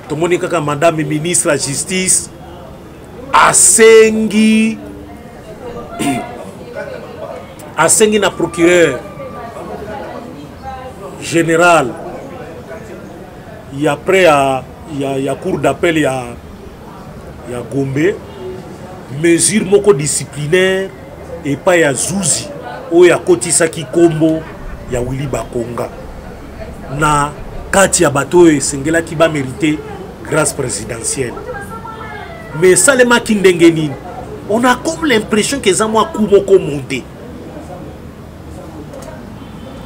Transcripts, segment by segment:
Tomoni kaka madame ministre ya justice asengi asengi na procureur général ya près ya, ya, ya cour d'appel ya, ya Gombe mesure moko disciplinaire epai ya zuzi oyo akotisaki nkombo ya Willy Bakonga na kati ya bato oyo esengelaki bamerite grâce présidentielle. Mais esalemaki ndenge nini? On a comme l'impression que eza mwa coup moko monte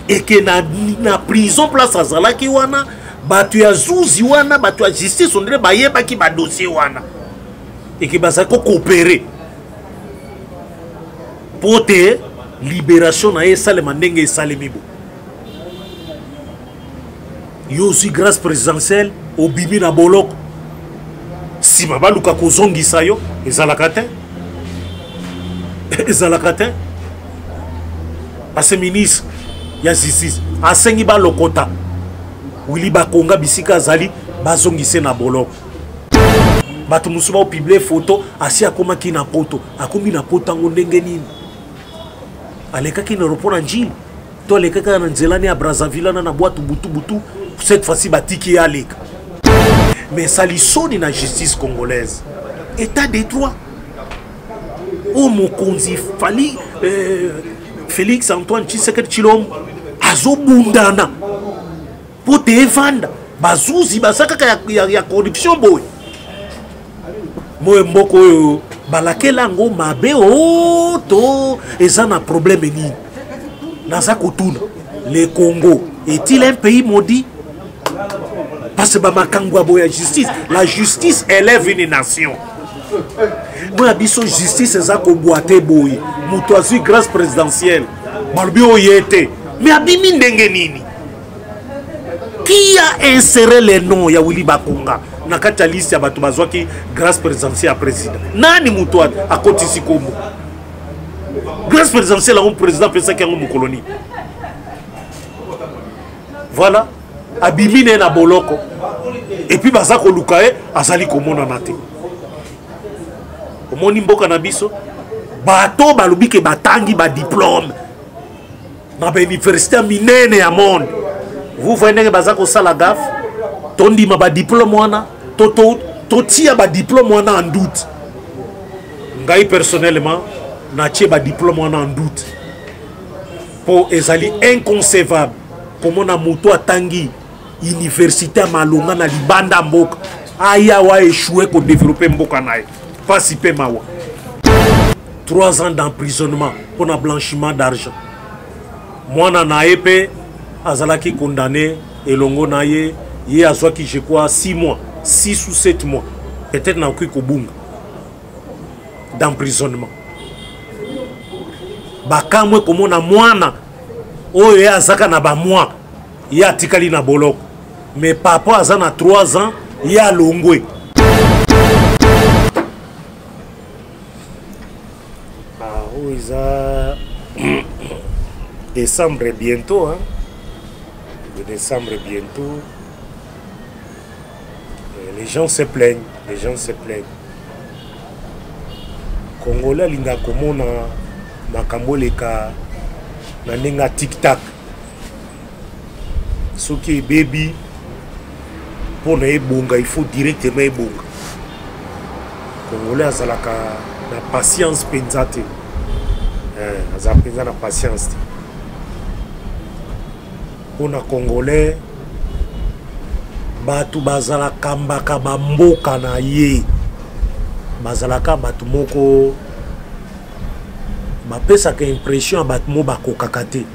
eke na, na prison place azalaki wana, bato ya zuzi wana, bato ya justice ondire bayebaki badossier wana eke bazali kocoopere mpo te libération na ye esalema ndenge esalemi bo. Yo ozwi grâce présidentielle, obimi na boloko, nsima baluka kozongisa yo, ezalaka te, ezalaka te. Parce ministre ya justice asengi balokota Willy Bakonga bisika azali, bazongise na boloko. Bato mosusu baopublie photo asi akomaki na poto. Akomi na poto yango ndenge nini? Alekaki na aéroport na Njili to alekaki kaka na nzela ne ya Brazzaville wana na bwatu butu butu? Cette fois-ci batiki ye aleka. Mais esali soni na justice congolaise, état de droit oyo mokonzi Fali Félix Antoine Tshisekedi Tshilombo azobundana mpo te evanda. Bazuzi baza kaka ya, ya, ya corruption boye. Moyo mboka oyo balakela yango mabe o to eza na problème nini? Naza kotuna, le Congo est-il un pays maudit? Parce que bamakambo ya boye ya justice, la justice élève une nation. Mpo biso justice eza kobwa te boye. Moto azwi grâce présidentielle, balobi oyo ye te, mais abimi ndenge nini? Qui a inséré le nom ya Willy Bakonga na kati ya liste ya bato bazwaki grâce présidentielle ya président? Nani moto akotisi kombo grâce présidentielle yango? Président apesaki yango mokolo nini? Voilà, abimi na ye na boloko et puis baza koluka ye, azali komonana te. Omoni mboka na biso, bato balobi ke batangi badiplôme na bauniversité ya minene ya monde, vous voyez ndenge baza kosala gaffe. Tondima badiplôme wana totia badiplôme wana en doute? Ngai personnellement natie badiplôme wana en doute, mpo ezali inconcevable komona moto atangi université ya malonga na libanda mboka, aya wa échoué kodévelopper mboka na ye. Pasi mpe mawa. 3 ans d'emprisonnement mpona blanchiment d'argent. Mwana na ye mpe azalaki condamné elongo na ye. Ye azwaki, je crois, 6 mois, 6 ou 7 mois peut-être, nakoki kobunga, d'emprisonnement. Bakamwe komona mwana oyo ye azaka na bamois, ye atikali na boloko, mais papa aza na 3 ans, ye alongwe. Oyo eza décembre bientôt, hein? Le décembre bientôt. Et les gens se plaignent, les gens se plaignent. Congolais alingaka komona makambo eleka na ndenge ya tic-tac. Soki ebebi, mpona ebonga, il faut directement ebonga. Congolais azalaka na patience mpenza te, aza mpenza na patience te. Mpona Congolais, bato bazalaka mbaka bamboka na ye, bazalaka bato moko bapesaka impression ya bato mo bakokaka te.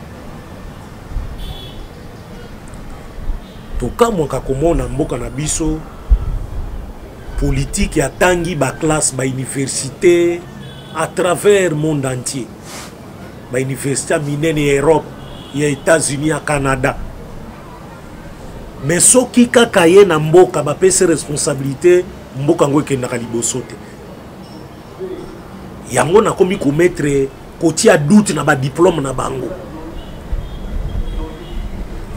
Tokamwaka komona mboka na biso politique atangi baclasse, bauniversité à travers monde entier, bauniversité ya minene ya Europe, ya États-Unis, ya Canada, mais soki kaka ye na mboka bapesi responsabilité, mboka yango ekendaka liboso te. Yango nakomi komettre, kotia doute na badiplôme na bango.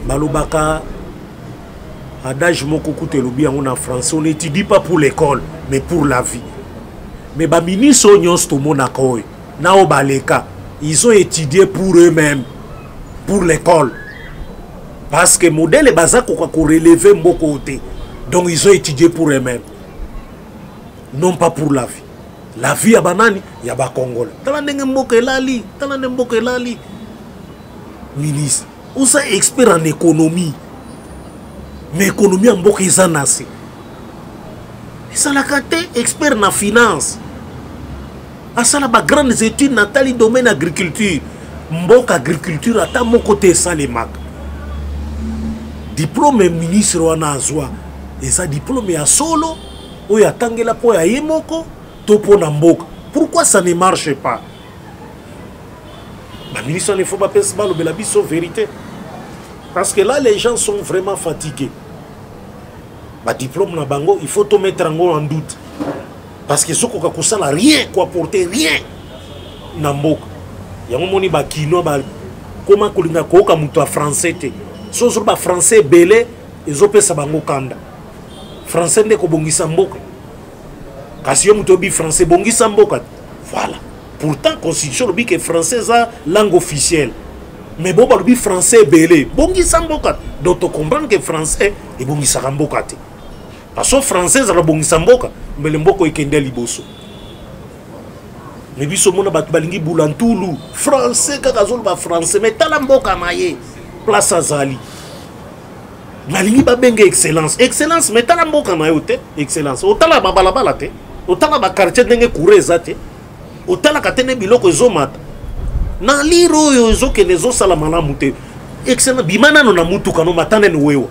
Balobaka Adage moko kutu elobi yango na français, on n'étudie pas pour l'école mais pour la vie. Mais baministre oyo nyonso tomonaka oyo na oyo baleka, ils ont étudié pour eux-mêmes, pour l'école, parce que modèle baza koka korelever mboka oyo te. Donc ils ont étudié pour eux-mêmes, non pas pour la vie. La vie ya banani? Ya bacongolais. Tala ndenge mboka elali, tala nde mboka elali. Ministre oza expert en économie, mais économie ya mboka eza na se, esalaka te. Expert na finance, asala bagrandes études na tali domaine agriculture, mboka agriculture ata moko te esalemaka. Diplôme ministre wana azwa eza diplôme ya solo oyo atangela mpo ya ye moko to mpo na mboka? Pourquoi ça ne marche pas? Baministre wana, il faut bapesa, balobela biso vérité, parce que là les gens sont vraiment fatigués. Badiplôme na bango, il faut tomettre yango en doute, parce que ezokoka kosala rien, koapporter rien na mboka. Yango moni bakinois bakoma kolinga koyoka moto ya français te. So ozoloba français ebele, ezopesa bango kanda. Français nde kobongisa mboka, kasi yo moto oyebi français, bongisa mboka te. Voilà. Pourtant constitution olobi ke français eza langue officielle, mais bo balobi français ebele bongisa mboka. Donc tocomprendre ke français ebongisaka mboka te, parce que français ezala bongisa mboka, mbele mboka ekende liboso. Mais biso mona bato balingi bula ntulu, français kaka, azoloba français, mais tala mboka na ye place azali. Nalingi babenge excellence, excellence, mais tala mboka na yo te. Excellence, otala babalabala te, otala baquartier ndenge courant eza te, otalaka te nde biloko ezomata na lire oyo ezokende, ezosala malamu te. Excellence, bima nano na mutuka no, mata nene wewa,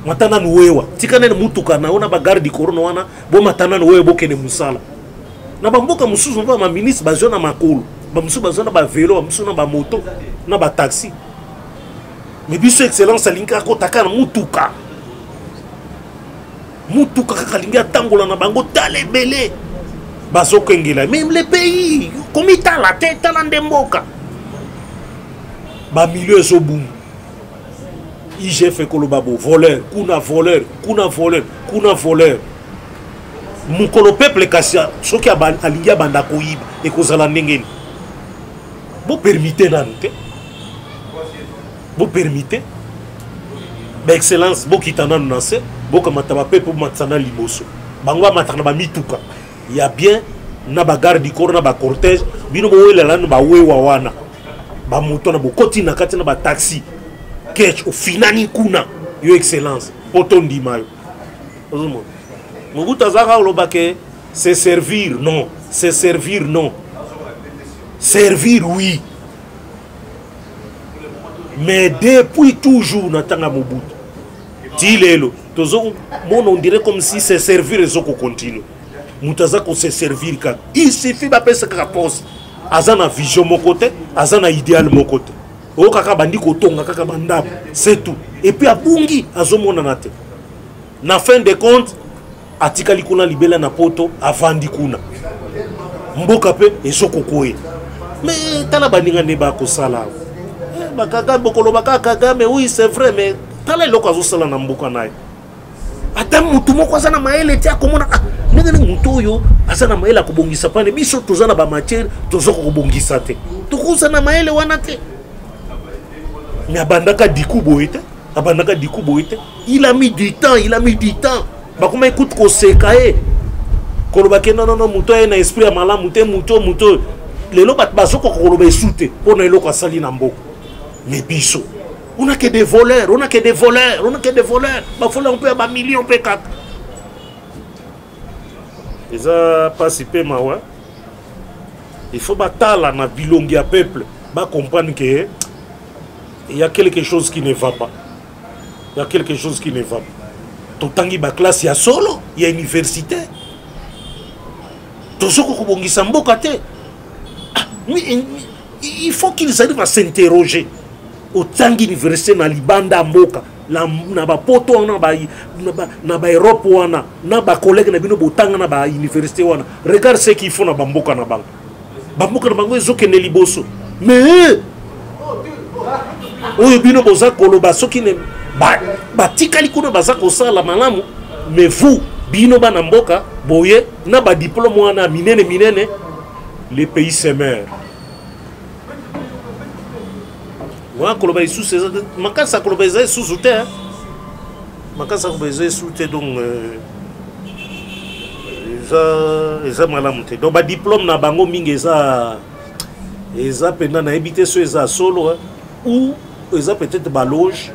mata nanu wewa, tika nene mutuka na yo na bagarde corona wana, bomata nanu wewa, bokende mosala. Na bamboka mosusu mpo baministre bazwa na makolo, bamosusu bazwa na bavelo, bamosusu na bamoto na bataxi, mais biso excellence alingi kaka kotaka na mutuka, mutuka kaka alingi atangola na bango. Tala ebele bazokengela, même le pays komitala te. Tala nde mboka, bamilio ezobunga. IGF ekoloba bo voleur kuna, voleur kuna, voleur kuna, voleur. Mokolo peuple kasi soki alingi abanda koyiba, ekozala ndenge nini? Bopermite nanu te, bopermite baexcellence bokita nanu na se, bokamata bapepe, bomatisa na liboso. Bango bamataka na bamituka ya bien na bagarde du corps na bacortège, bino bowelela nanu bawewa wana, bamoto na bokoti na kati na bataxi ketch, ofinani kuna. Yo excellence, mpo tondima yo, ozomona Mobutu azalaka koloba ke se servir non, se servir non, servir oui. Mais depuis toujours na ntango ya Mobutu ti lelo, tozomona on dirait comme si se servir ezokocontinue. Moto aza kose servir kaka, il suffit bapesa kaka poste, aza na vision moko te, aza na idéal moko te, oyo kaka bandi kotonga kaka bandako, c'est tout, et puis abungi, azomonana te. Na fin de compte atikali kuna libela na poto, avandi kuna, mboka mpe ezokokoye. Mais tala baninga nde bakosala bakagame, bokoloba kaka Kagame, oui, c'est vrai, mais tala eloko azosala na mboka na ye. Ata motu moko aza na mayele te akomona, ah, ndenge nini motu oyo aza na mayele akobongisa pane, biso toza na bamatière tozoka kobongisa te, tokoza na mayele wana te. Mais abandaka diku boye te, abandaka diku boye te. Il a mis du temps, il a mis du temps. Bakoma ekuti koseka ye, koloba ke nonono, moto aye na esprit ya malamu te, moto moto. Lelo bato bazokoka koloba esu te mpo na eloko asali na mboka. Mais biso, on a que des voleurs, on a que des voleurs, on a que des voleurs, bavoleur mpe ya bamillion mpe kaka. Eza mpasi mpe mawa. Il faut batala na bilongi ya peuple, bacomprendre ke il y a quelque chose qui ne va pas, il y a quelque chose qui ne va pas. Totangi baklasse ya solo ya université, tozoki kobongisa mboka te. Ah, il faut qu'ils arrivent à s'interroger. Otangi université na libanda ya mboka, na bapoto wana, na baeurope wana, na bacollègue na bino botanga na bauniversité wana, regarde ce qu'il faut na bamboka na bango. Bamboka na bango ezokende liboso, mais oyo bino boza koloba soki ne. Batikali ba kuna baza kosala malamu, mais vous bino bana mboka boye na ba diplôme wana minene minene, le pays se meurt. Wana koloba lisusu eza makasi ya koloba eza lisusu te, makasi ya koloba eza lisusu te. Donc euh, eza eza malamu te. Donc badiplôme na bango mingi eza eza mpenza, nayebi te so eza solo ou eza peut-être baloge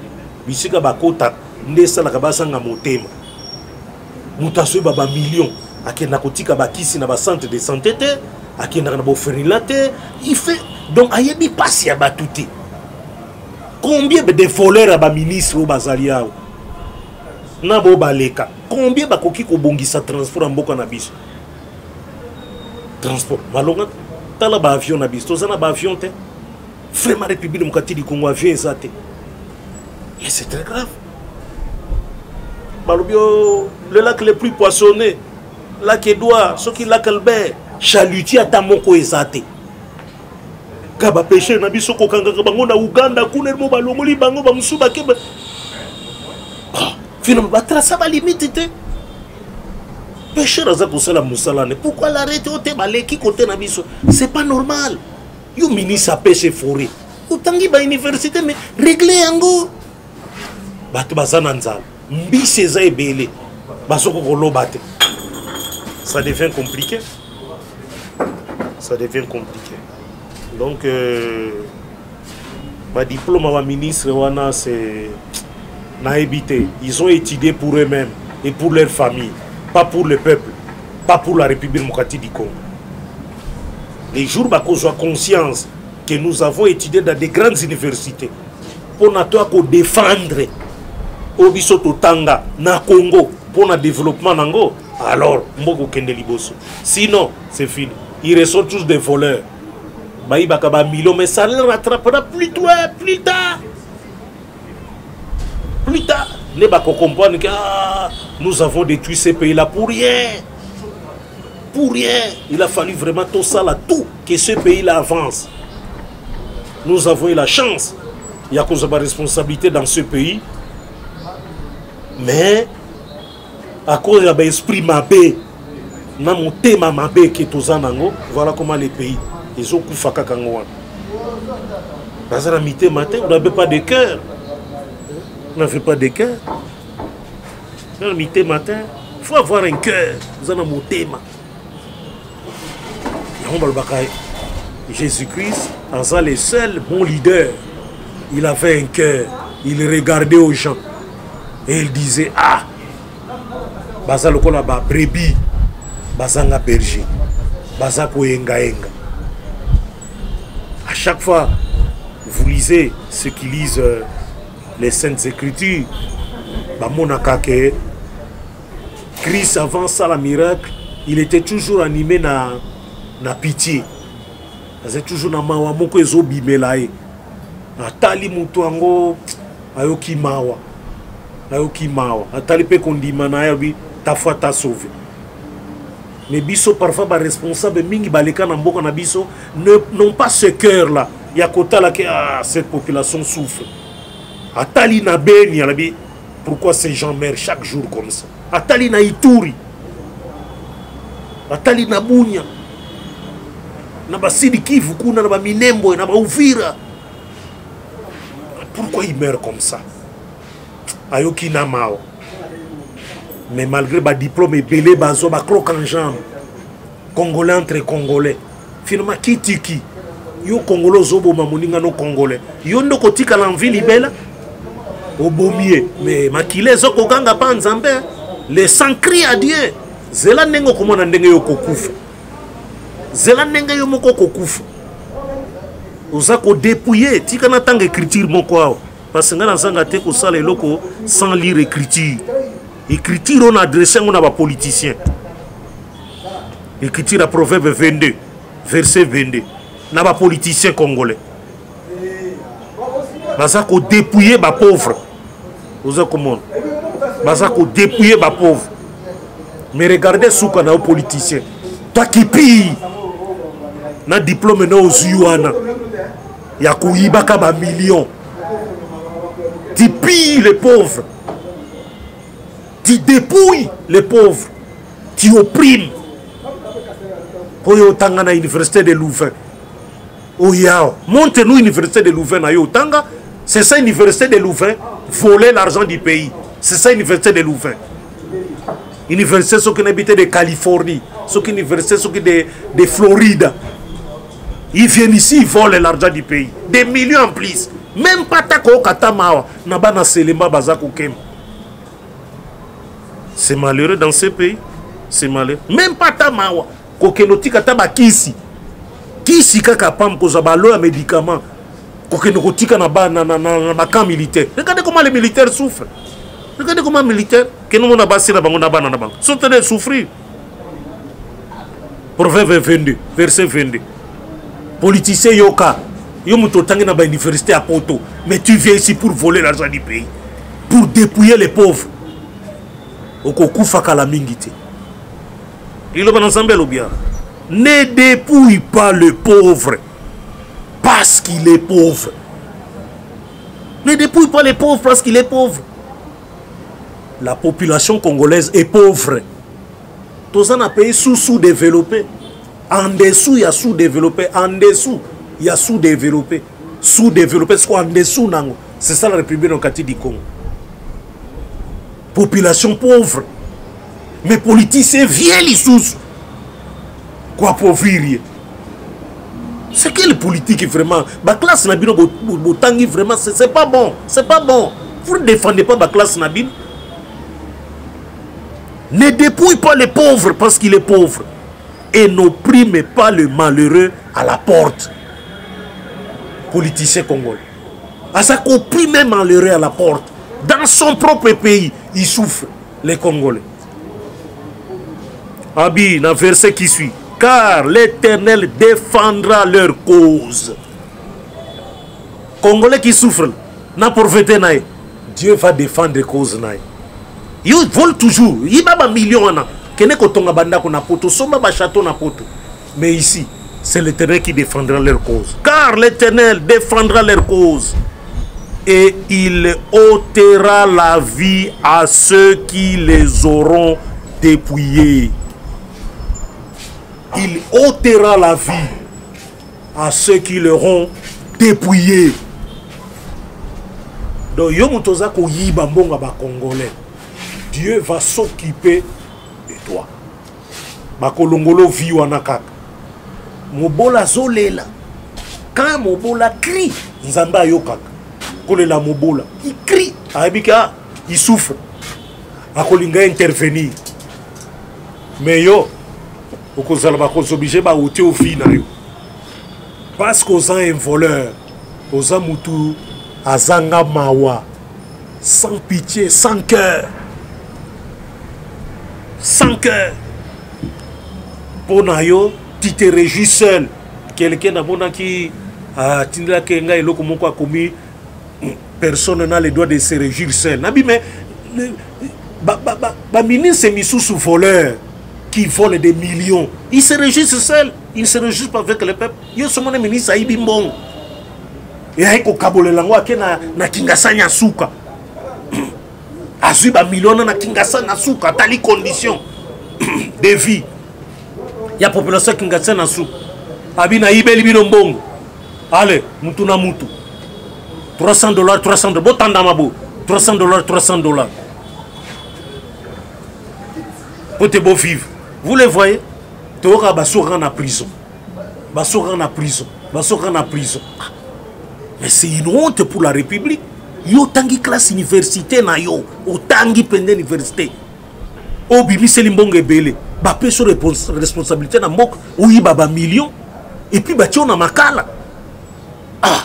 bisika bakota nde esalaka bazanga motema. Moto azoyeba bamillion, akenda kotika bakisi na bacentre de santé te, akendaka na boferila te, il fait donc ayebi mpasi ya bato te. Combien de voleurs ya baministre oyo bazali awa na bo baleka, combien bakoki kobongisa transport ya mboka na biso? Transport malonga, tala baavion na biso, toza na baavion te. Vraiment, République démocratique du Congo, avion eza te, et c'est très grave. Balobi oh, le lac le plus poissonné, lac Edouard, soki lac Albert, chalutier ata moko eza te. Ka bapêcheur na biso kokangaka bango na Uganda kuna, mo balongoli bango, bamosusu bake. Ah, finalement batraça balimite te. Pêcheur aza kosala mosala ne, pourquoi l'arrête o te? Baleki kote na biso, c'est pas normal. Yo ministre apêche forêt, otangi bauniversité, mais régle yango. Bato baza na nzala, mbisi eza ebele, bazoki koloba te. Ça devient compliqué, ça devient compliqué. Donc euh, badiplôme ya baministre wana, c'est nayebi te. Ils ont étudié pour eux-mêmes et pour leur famille, pas pour le peuple, pas pour la République démocratique du Congo. Les jours bakozwa conscience que nous avons étudié dans des grandes universités mpona toya kodéfendre oyo biso totanga na Congo mpona développement nango, alors mboka okende liboso. Sinon c'est fini, ils ressortent tous des voleurs, bayibaka bamillion, mais ça les rattrapera plus tard, plus tard, plus tard nde bakocomprendre que ah, nous avons détruit ces pays là pour rien, pour rien. Il a fallu vraiment tout ça là, tout que ce pays là avance. Nous avons eu la chance ya kozwa baresponsabilité dans ce pays, mais à cause ya baesprit mabe na motema mabe ke toza nango, voilà comment les pays ezokufa kaka yango wana. Baza na mitema te, vous n'avez pas de cœur, vous n'avez pas de cœur na mitema te. Faut avoir un cœur, oza na motema. Yango balobaka Jésus-Christ aza le seul bon leader. Il avait un cœur, il regardait aux gens et il disait: ah, baza lokola babrebis bazanga berger, baza koyengayenga. À chaque fois vous lisez ceux qui lisent euh, les saintes écritures, bamonaka ke Christ, avant ça la miracle, il était toujours animé na pitié, azali toujours na mawa moko ezobimela ye. Atali moto yango, ayoki mawa, ayoki mawa, atali mpe kondima na ye, alobi: ta foi t'a sauvé. Mais biso parfois baresponsable mingi baleka na mboka na biso n'ont pas ce cœur là ya kotala ke ah, cette population souffre. Atali na Beni, alobi: pourquoi ces gens meurent chaque jour comme ça? Atali na Ituri, atali na Bunia, na basidi Kivu kuna, na baminembwe, na bauvira, pourquoi ils meurent comme ça? Ayoki na mawa. Mais malgré badiplôme ebele bazwa, bacroc en jambe, Congolais entre Congolais, finalement kitiki yo Congolais ozoboma moninga no Congolais, yo nde okotikala envie libela. Obomi ye, mais makila ezokoganga mpa Nzambe, le sang crie à Dieu. Zela ndenge okomona ndenge yo okokufa, zela ndenge yo moko okokufa, oza kodépouille. Tika na ntanga écriture moko awa, parce ngai nazanga te kosala eloko sans lire écriture. Écriture oyo na adresse yango na bapoliticien, écriture ya Proverbe 22 verset 22, na bapoliticien congolais baza kodépouille bapauvre. Oza komona baza kodépouille bapauvre, mais regardez suka na yo politicien, toi qui pille na diplôme na ozwi wana ya koyibaka bamillion. Tu pilles les pauvres. Tu dépouilles les pauvres. Tu opprimes. Oyo otanga na université de Louvain. Oya, montre-nous université de Louvain na yo otanga. C'est ça université de Louvain, voler l'argent du pays. C'est ça université de Louvain. Université soki nayebi te de Californie, soki université soki de, de Floride. Ils viennent ici, ils volent l'argent du pays. Des millions en plus. Même pas ta kokata mawa na bana selema baza kokema. C'est malheureux dans ce pays. C'est malheureux. Même pas ta mawa. Kokende otika ta bakisi. Kisi kaka pam kozwa balo ya médicament. Kokende kotika na ba na na na, na ba camp militaire. Regardez comment les militaires souffrent. Regardez comment militaire kende mona basi na bango na bana na bango. Sont en train de souffrir. Proverbe 22, verset 22. Politicien yoka, yo moto otangi na ba université ya poto, mais tu viens ici pour voler l'argent du pays, pour dépouiller les pauvres. Okokufa kala mingi te. Liloba na Nzambe elobi awa, ne dépouille pas le pauvre parce qu'il est pauvre. Ne dépouille pas les pauvres parce qu'il est pauvre. La population congolaise est pauvre. Toza na pays sous-sous-développé. En dessous, il y a sous-développé. En dessous, il y a sous-développé. Sous-développé, c'est quoi en dessous, nango. C'est ça la République démocratique du Congo. Population pauvre. Mais politiciens viennent les sous. Quoi pauvrir? C'est quelle politique vraiment? Ba classe na bino botangi vraiment, c'est pas bon. C'est pas bon. Vous ne défendez pas ba classe na bino. Ne dépouille pas les pauvres parce qu'il est pauvre. Et n'opprime pas le malheureux à la porte. Politicien congolais. À ça qu'opprime malheureux à la porte. Dans son propre pays, il souffre, les Congolais. Abi, dans le verset qui suit. Car l'Éternel défendra leur cause. Congolais qui souffrent, n'a pauvreté nae. Dieu va défendre cause nae. Il vole toujours. Il va ba million wana. Kene kotonga bandako na poto, somba ba château na poto. Mais ici, c'est l'Éternel qui défendra leur cause. Car l'Éternel défendra leur cause. Et il ôtera la vie à ceux qui les auront dépouillés. Il ôtera la vie à ceux qui l'auront dépouillé. Donc, yo moto oza koyiba mbongo ya ba Congolais, Dieu va s'occuper de toi. Bakolongolo vie wana kaka. Mobola azolela. Quand Mobola crie, Nzambe ayokaka. Kolela Mobola, il crie, ayebi ke, ah, il souffre. Akolinga intervenir. Mais yo, okozala bakozoblige ba ôter au vie na yo. Parce qu'oza un voleur, oza mutu azanga mawa, sans pitié, sans cœur. Sans cœur. Pona yo, tu te réjouis seul. Quelqu'un namonaki atindelaki ngai eloko moko akomi, personne n'a le droit de se réjouir seul. Nabi, mais ba ministre misusu voleur qui vole des millions, ils se réjouissent seuls, ils ne se réjouissent pas avec le peuple. Yo somo na ministre ayibi mbongo. Et ayi kokabolela yango ake na Kingasani ya suka. Azwi ba millions na Kingasani ya suka, atali condition de vie ya population ya Kingasani ya suka. Abi na yibeli bino mbongo. Allez, mutu na mutu. 300 $, 300 $. Botanda mabo. 300 $, 300 $. Pour te beau vivre. Vous les voyez? Toyoka basoka na prison. Basoka na prison. Basoka na prison. Ah. Mais c'est une honte pour la République. Yo tangi classe université na yo. Otangi pende université. Obimiseli mbongo ebele. Ba peso responsabilité na mboka. Oyiba ba millions. Et puis ba tio na makala. Ah.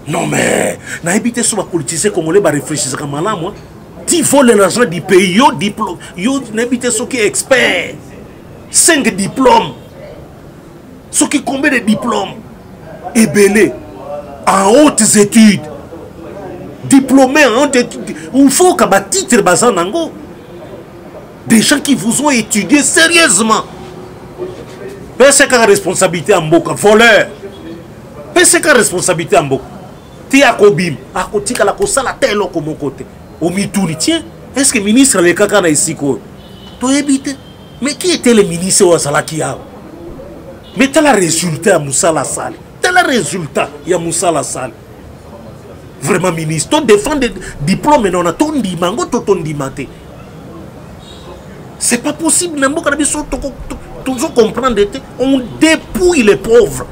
Non mais, nayebi te so ba politiciens congolais ba réfléchissaka malamu, hein. Tu voles l'argent du pays, yo diplôme, yo nayebi te soki expert. 5 diplômes. Soki combien de diplômes? Ebele. En hautes études. Diplômé en hautes études. Il faut que ba titre baza nango. Des gens qui vous ont étudié sérieusement. Pesa kaka responsabilité ya mboka, voleur. Pesa kaka responsabilité ya mboka. Ti akobima akotikala kosala ata eloko moko te. Omituni, tiens, est ce que ministre alekaka na esika oyo? Toyebi te. Mais qui était le ministre oyo azalaki awa? Mais tala résultat ya mosala asali, tala résultat ya mosala asali. Vraiment ministre, to défendre diplôme na wana, tondima yango to tondima te. C'est pas possible na mboka na biso, tozo comprendre te. On dépouille les pauvres.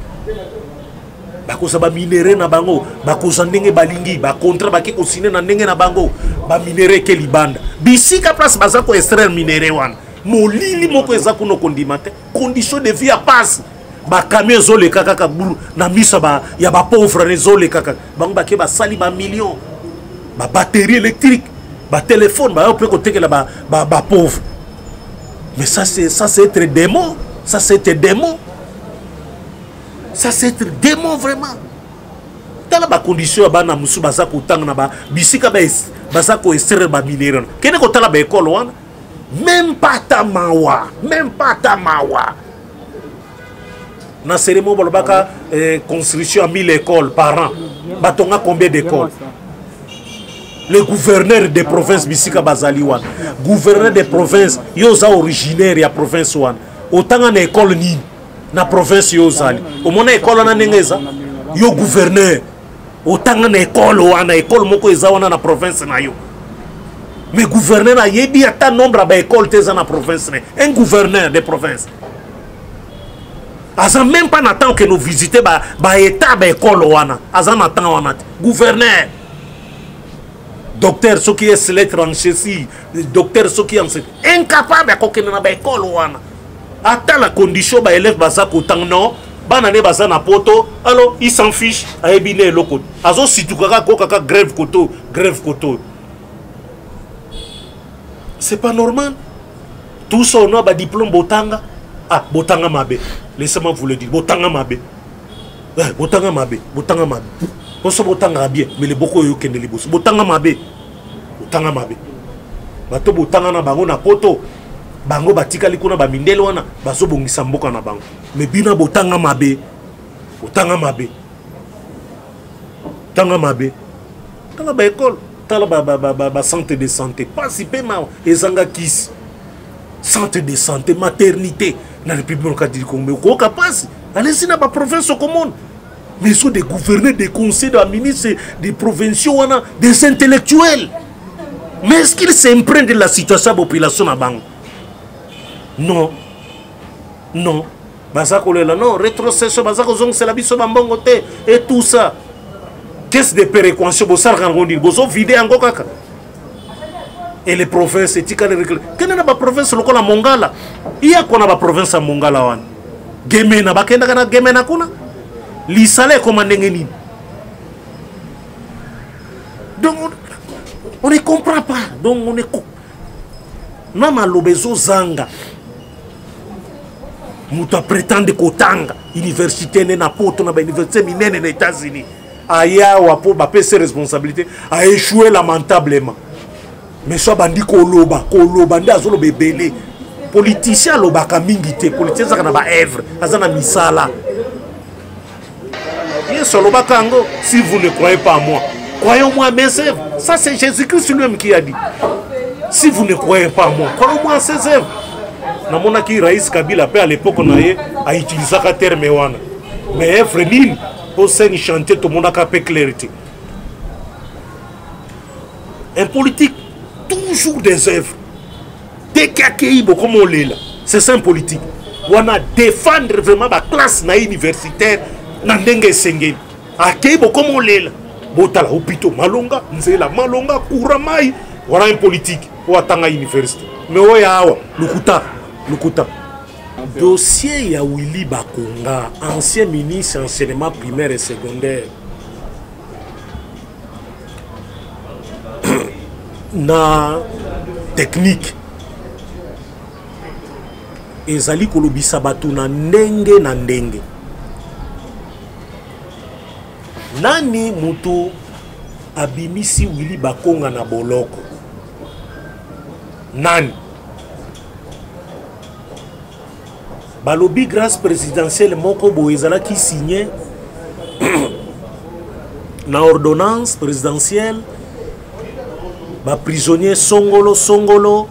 Bakozwa baminere na bango, bakozwa ndenge balingi, bacontrat bake kosine na ndenge na bango, baminere eke libanda. Bisika place baza koextraire minere wana, molili moko eza kuna, okondima te. Condition de vie ya pasi, bakamion ezoleka kaka bulu na miso ya bapauvre, ezoleka kaka. Bango bake basali bamillion, babatterie électrique, batelefone, bayo mpe kotekela bapauvre. Mais ça c'est, ça c'est être démon, ça c'est être démon, ça c'est être démon vraiment. Tala bacondition ya bana mosusu baza kotanga na bisika baza koextraire baminere wana. Kende kotala baekole wana, même pas ata mawa, même pas ata mawa. Na cérémonie balobaka construction ya 1000 écoles par an. Batonga combien d'écoles? Le gouverneur de province bisika bazali wana, gouverneur de province, yo oza originaire ya province wana, otanga na école nini na province yo ozali? Omona école wana ndenge eza? Yo gouverneur otanga na école wana, école moko eza wana na province na yo, mais gouverneur ayebi ata nombre ya baécole te eza na province na ye. Un gouverneur de province aza même pas na temps okende ovisite baétat, baécole wana, aza na temps wana te. Gouverneur, docteur soki ès lettre en ceci, docteur soki en ceci, incapable ya kokende na baécole wana, ata la condition baélève baza kotanga. Non, bana nde baza na poto, alors il s'en fiche, ayebi ne eloko, azosituka kaka kokaka grève koto, grève koto. C'est pas normal. Tout ça, on a ba diplôme, botanga, ah, botanga mabe, laissez-moi vous le dire, botanga mabe. Eh, botanga mabe, botanga mabe. Poso botanga bien, mais le boko oyo kende liboso. Botanga mabe, botanga mabe. Bato botanga na bango na poto, bango batikali kuna, bamindele wana bazobongisa mboka na bango. Mais bino botanga mabe, botanga mabe, tanga mabe. Tala ba école, tala ba centre de santé, pasi pe mawa ezanga kisi. Centre de santé, maternité na République démocratique du Congo, okoyoka pasi. Allez-y na ba province okomona. Mais ils sont des gouverneurs, des conseillers, des ministres, des provinciaux wana, des intellectuels. Mais est-ce qu'ils s'imprègnent de la situation de la population na bango? Non. Non. Baza kolela, non, rétrocession, baza kozongisela biso bambongo te, et tout ça. Caisse de péréquation, bosalaka yango nini? Bozovide yango kaka. Et les provinces etikali réglé. Kende na baprovince lokola Mongala. Iya kona baprovince ya Mongala wana. Gemena, bakendaka na Gemena kuna. Lisala ekoma ndenge nini? Donc on ne comprend pas. Donc on est na maloba ezozanga. Moto aprétende kotanga université ne na poto, na bauniversité minene na États-Unis, ayawa mpo bapesi responsabilité, aéchoué lamentablement. Mais so abandi koloba, koloba nde azoloba ebele. Politicien alobaka mingi te, politicien azalaka na baœuvre, aza na misala. Yesu alobaka yango, si vous ne croyez pas à moi, croyez-moi à mes œuvres. Ça c'est Jésus-Christ lui-même qui a dit, si vous ne croyez pas à moi, croyez-moi à ses œuvres. Namonaki Raïs Kabila mpe à l'époque na ye autilisaka terme wana, mais œuvre nini? Mpo scène chantier tomonaka mpe clarité. Un politique, toujours des œuvres. Dès qu'akei bokoma olela, c'est ça un politique wana. Défendre vraiment baclasse na ye universitaire na ndenge esengeli. Akei bokoma olela, botala hôpitaux malonga, nzela malonga, courant, mai. Wana un politique oyo atanga université. Mais oyo awa, lukuta, lukuta. Dossier ya Willy Bakonga, ancien ministre enseignement primaire et secondaire na technique, ezali kolobisa bato na ndenge na ndenge. Nani moto abimisi Willy Bakonga na boloko? Nani? Balobi grâce présidentielle moko boye ezalaki signé. Na ordonnance présidentielle, baprisonnier songolo songolo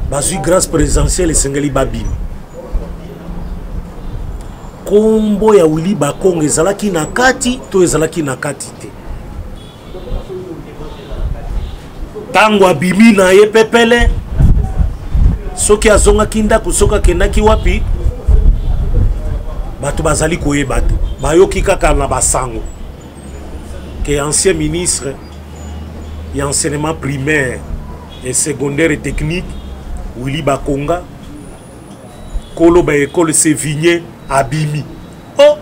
bazwi grâce présidentielle, esengeli babima. Kombo ya Willy Bakonga ezalaki na kati to ezalaki na kati te? Ntango abimi na ye pepele, soki azongaki ndako, soki akendaki wapi, bato bazali koyeba te. Bayoki kaka na basango ke ancien ministre ya enseignement primaire et secondaire et technique Willy Bakonga, kolo ba école Sévigné, abimi. Oh,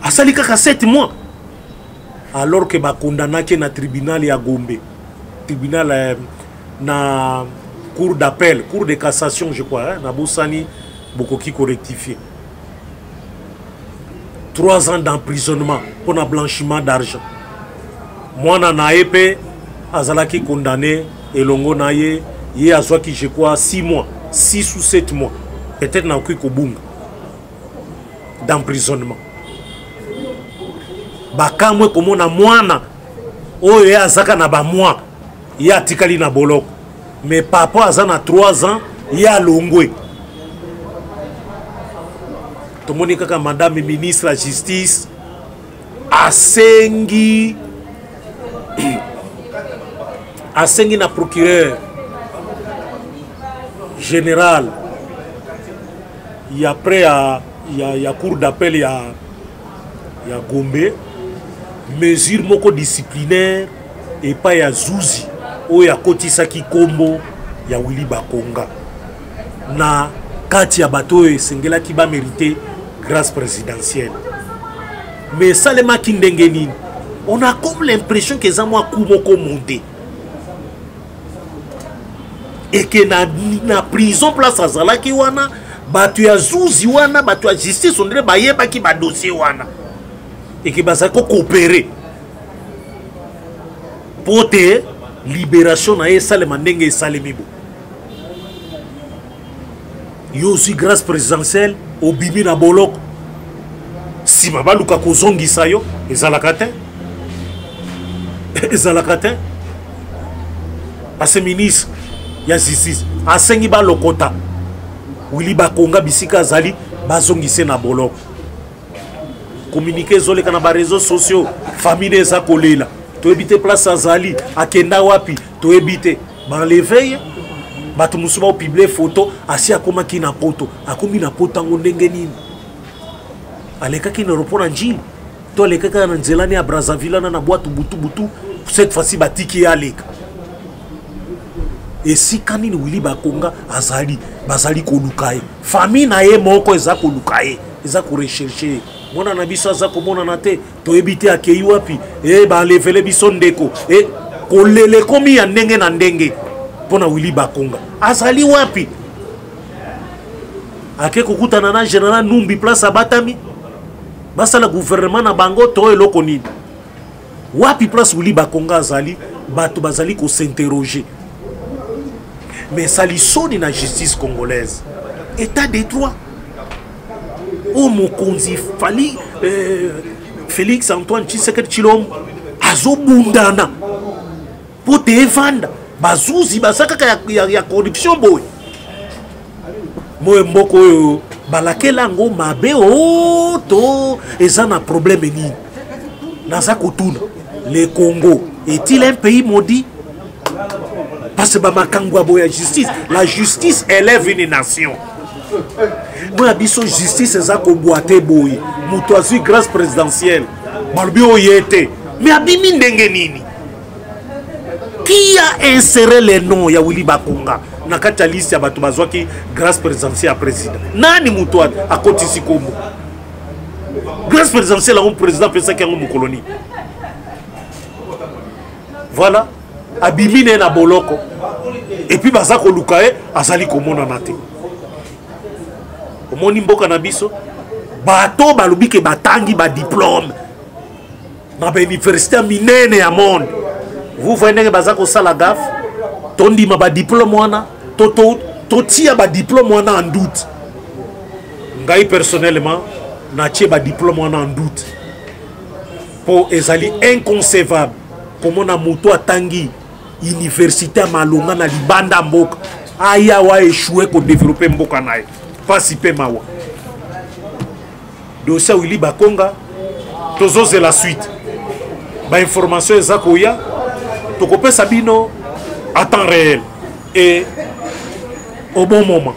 asali kaka 7 mois, alors que bakondanaki na tribunal ya Gombe, tribunal na cour d'appel, cour de cassation je crois, hein, nabosani, bokoki korectifier, 3 ans d'emprisonnement mpona blanchiment d'argent. Mwana na ye mpe azalaki condamné elongo na ye. Ye azwaki, je crois, 6 mois, 6 ou 7 mois peut-être, nakoki kobunga, d'emprisonnement. Bakamwe komona mwana oyo ye azaka na bamois, ye atikali na boloko, mais papa aza na 3 ans, ye alongwe. Tomoni kaka madame ministre ya justice asengi na procureur général ya près ya cour d'appel ya Gombe mesure moko disciplinaire epai ya zuzi oyo akotisaki nkombo ya Willy Bakonga na kati ya bato oyo esengelaki bamérite grâce présidentielle. Mais esalemaki ndenge nini? On a comme l'impression ke eza mwa coup moko monté eke na prison place azalaki wana. Bato ya zuzi wana, bato ya justice, on dirait bayebaki badossier wana eke bazali kocoopérer mpo te libération na ye esalema ndenge esalemi. Bo yo ozwi grâce présidentielle, obimi na boloko, nsima baluka kozongisa yo. Ezalaka te, ezalaka te, parce ministre ya justice asengi balokota Willy Bakonga bisika azali, bazongise na boloko. Communiqué ezoleka na baréseaux sociaux, famille eza kolela, toyebi te place azali, akenda wapi, toyebi te. Baenlever ye. Bato mosusu baopublier photo, asi akomaki na Poto. Akomi na Poto yango ndenge nini? Alekaki na aéroport na Njili to alekaki na nzela ne ya Brazzaville wana na bwatu butu butu? Cette fois-ci batiki ye aleka. Esika nini Willy Bakonga azali? Bazali koluka ye, famille na ye moko eza koluka ye, eza korechercher ye. Mwana na biso aza komonana te, toyebi te akei wapi. E baenlevele biso ndeko. E kolela ekomi ya ndenge na ndenge mpo na Willy Bakonga. Azali wapi? Ake kokutana na général Numbi place abatami, basala gouvernement na bango to eloko nini? Wapi place Willy Bakonga azali? Bato bazali kos'interroger. Mais esali soni na justice congolaise, état de droit oyo mokonzi fali Félix Antoine Tshisekedi Tshilombo azobundana mpo te evanda. Bazuzi baza kaka ya corruption boye. Moyo mboka oyo balakela yango mabe o to eza na problème nini? Naza kotuna, le Congo est-il un pays maudit? Parce que bamakambo ya boye ya justice, la justice élève une nation. Mpo biso justice eza kobwa te boye. Moto azwi grâce présidentielle, balobi oyo ye te, mais abimi ndenge nini? Qui a inséré le nom ya Willy Bakonga na kati ya liste ya bato bazwaki grâce présidentielle ya président? Nani moto akotisi kombo? Grâce présidentielle yango, président apesaki yango mokolo nini? Voilà, abimi na ye na boloko et puis baza koluka ye, azali komonana te. Omoni mboka na biso, bato balobi ke batangi badiplôme na bauniversité ya minene ya monde. Vous voyez ndenge baza kosala gaffe. Tondima badiplôme wana to totia badiplôme wana en doute. Ngai personnellement Natie ba diplôme wana en doute mpo ezali inconcevable komona moto atangi université ya malonga na libanda mboka aya wa échoué kodeveloppe mboka na ye, mpasi mpe mawa. Dossier ya Willy Bakonga, tozozela suite, bainformation eza koya, tokopesa bino à temps réel et au bon moment.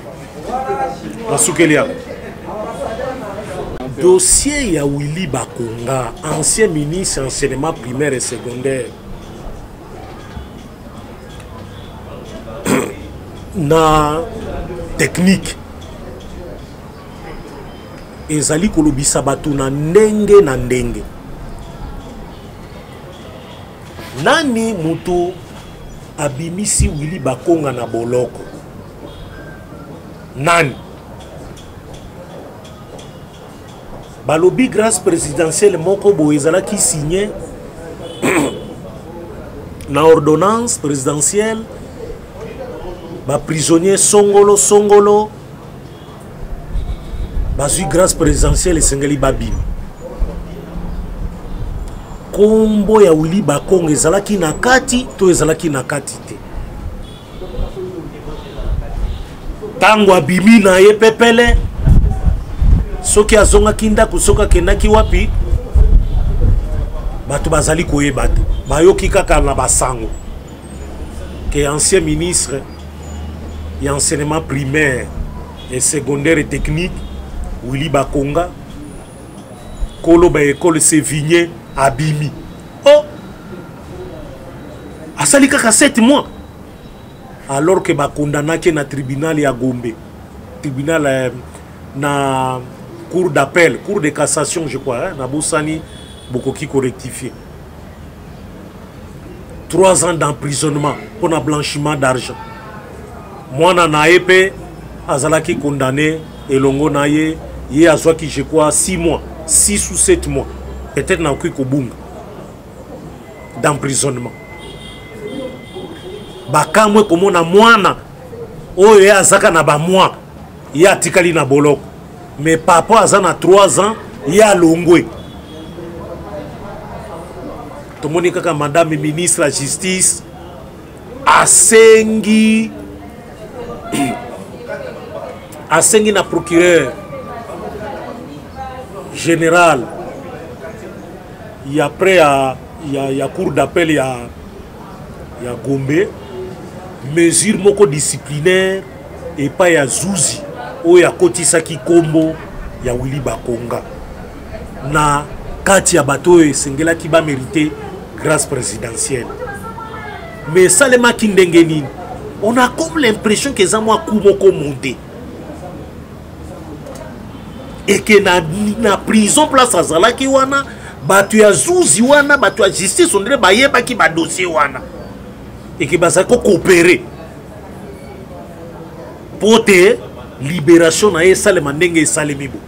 Nasukeli yango. Dossier ya Willy Bakonga, ancien ministre enseignement primaire et secondaire, na technique, ezali kolobisa bato na ndenge na ndenge. Nani moto abimisi Willy Bakonga na boloko? Nani? Balobi grâce présidentielle moko boye ezalaki signé na ordonnance présidentielle, baprisonnier songolo songolo bazwi grâce présidentielle, esengeli babima. Kombo ya Willy Bakonga ezalaki na kati to ezalaki na kati te? Ntango abimi na ye pepele, soki azongaki ndako, soki akendaki wapi, bato bazali koyeba te. Bayoki kaka na basango ke ancien ministre ya enseignement primaire et secondaire et technique Willy Bakonga, kolo ba école Sévigné, abimi. Oh, asali kaka 7 mois, alors que bakondanaki na tribunal ya Gombe, tribunal na cour d'appel, cour de cassation je crois, hein, na bosani, bokoki korectifier, 3 ans d'emprisonnement mpona blanchiment d'argent. Mwana na ye mpe azalaki condamné elongo na ye. Ye azwaki, je crois, 6 mois, 6 ou 7 mois peut-être, nakoki kobunga, d'emprisonnement. Bakamwe komona mwana oyo ye azaka na bamwa, ye atikali na boloko, mais papa aza na 3 ans, ye alongwe. Tomoni kaka madame ministre ya justice asengi na procureur général ya près ya cour d'appel ya Gombe mesure moko disciplinaire epai ya zuzi oyo akotisaki nkombo ya Willy Bakonga na kati ya bato oyo esengelaki bamérite grâce présidentielle. Mais esalemaki ndenge nini? On a comme l'impression ke eza mwa coup moko monté eke na prison place azalaki wana. Bato ya zuzi wana, bato ya justice, ondire bayebaki badossier wana, eke bazali kocoopérer mpo te libération na ye esalema ndenge esalemi. Bo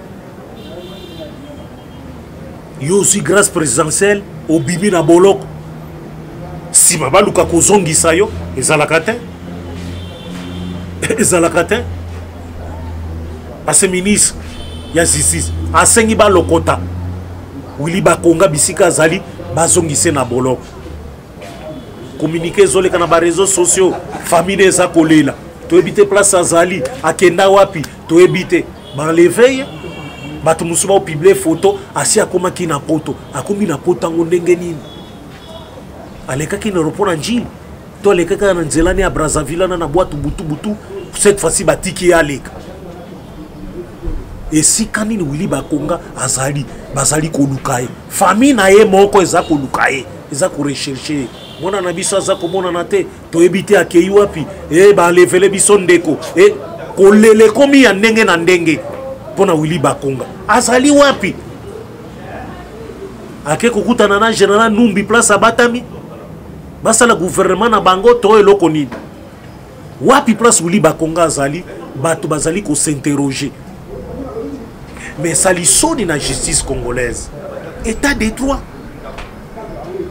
yo ozwi grâce présidentielle, obimi na boloko, nsima baluka kozongisa yo, ezalaka te, ezalaka te. Parce ministre ya justice asengi balokota Willy Bakonga bisika azali, bazongise na boloko. Communiqué ezoleka na bareseau sociaux, famille eza kolela, toyebi te place azali, akenda wapi, toyebi te. Baenlever ye, bato mosusu baopublier photo asi akomaki na poto. Akomi na poto yango ndenge nini? Alekaki na aéroport na Njili to alekaki kaka na nzela ne ya Brazzaville wana na bwatu butu butu? Cette fois-ci batiki ye aleka. Esika nini Willy Bakonga azali? Bazali koluka ye, famille na ye moko eza koluka ye, eza korecherche ye. Mwana na biso aza komonana te, toyebi te akei wapi, e balevele biso ndeko. E kolela ekomi ya ndenge na ndenge mpo na Willy Bakonga. Azali wapi? Ake kokutana na général Numbi place abatami, basala gouvernement na bango to eloko nini? Wapi place Willy Bakonga azali? Bato bazali kosinterroger. Mais esali soni na justice congolaise, état de droit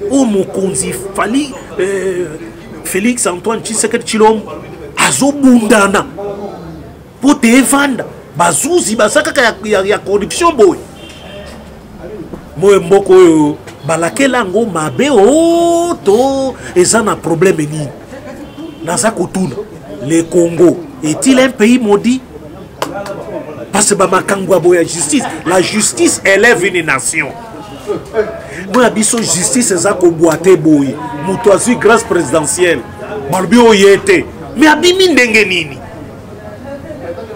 oyo mokonzi fali Félix Antoine Tshisekedi Tshilombo azobundana mpo te evanda. Bazuzi baza kaka ya corruption boye. Moyo mboka oyo balakela yango mabe o oh, to eza na problème nini? Naza kotuna, le Congo est-il un pays maudit? Parce que bamakambo ya boya justice, la justice élève une nation. Mpo biso justice eza kobwa te boye, moto azwi grâce présidentielle balobi oyo ye te, mais abimi ndenge nini?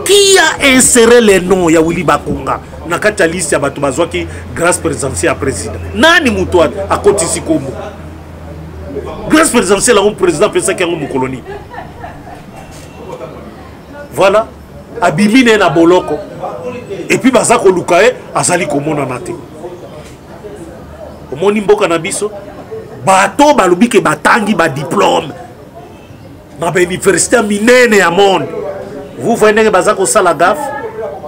Qui a inséré le nom ya Willy Bakonga na kati ya liste ya bato bazwaki grâce présidentielle ya président? Nani moto akotisi kombo grâce présidentielle yango? Président apesaki yango mokolo nini? Voilà, abimi ne na boloko et puis baza koluka ye, azali komonana te. Omoni mboka na biso, bato balobi ke batangi badiplôme na bauniversité ya minene ya monde, vous voyez ndenge baza kosala gaffe.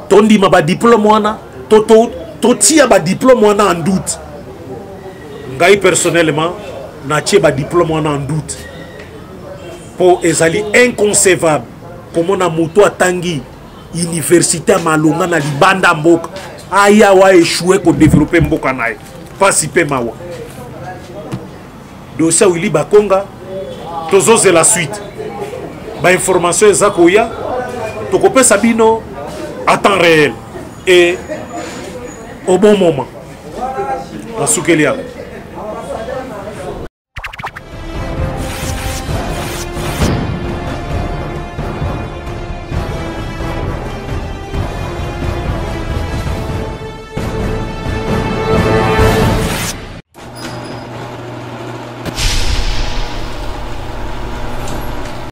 Tondima badiplôme wana, totia badiplôme wana en doute. Ngai personnellement natie badiplôme wana en doute, mpo ezali inconcevable komona moto atangi université ya malonga na libanda mboka, aya wa échoué kodévelopper mboka na ye. Mpasi mpe mawa. Dossier ya Willy Bakonga, tozozela suite, bainformation eza koya, tokopesa bino à temps réel et au bon moment. Nasukeli yango.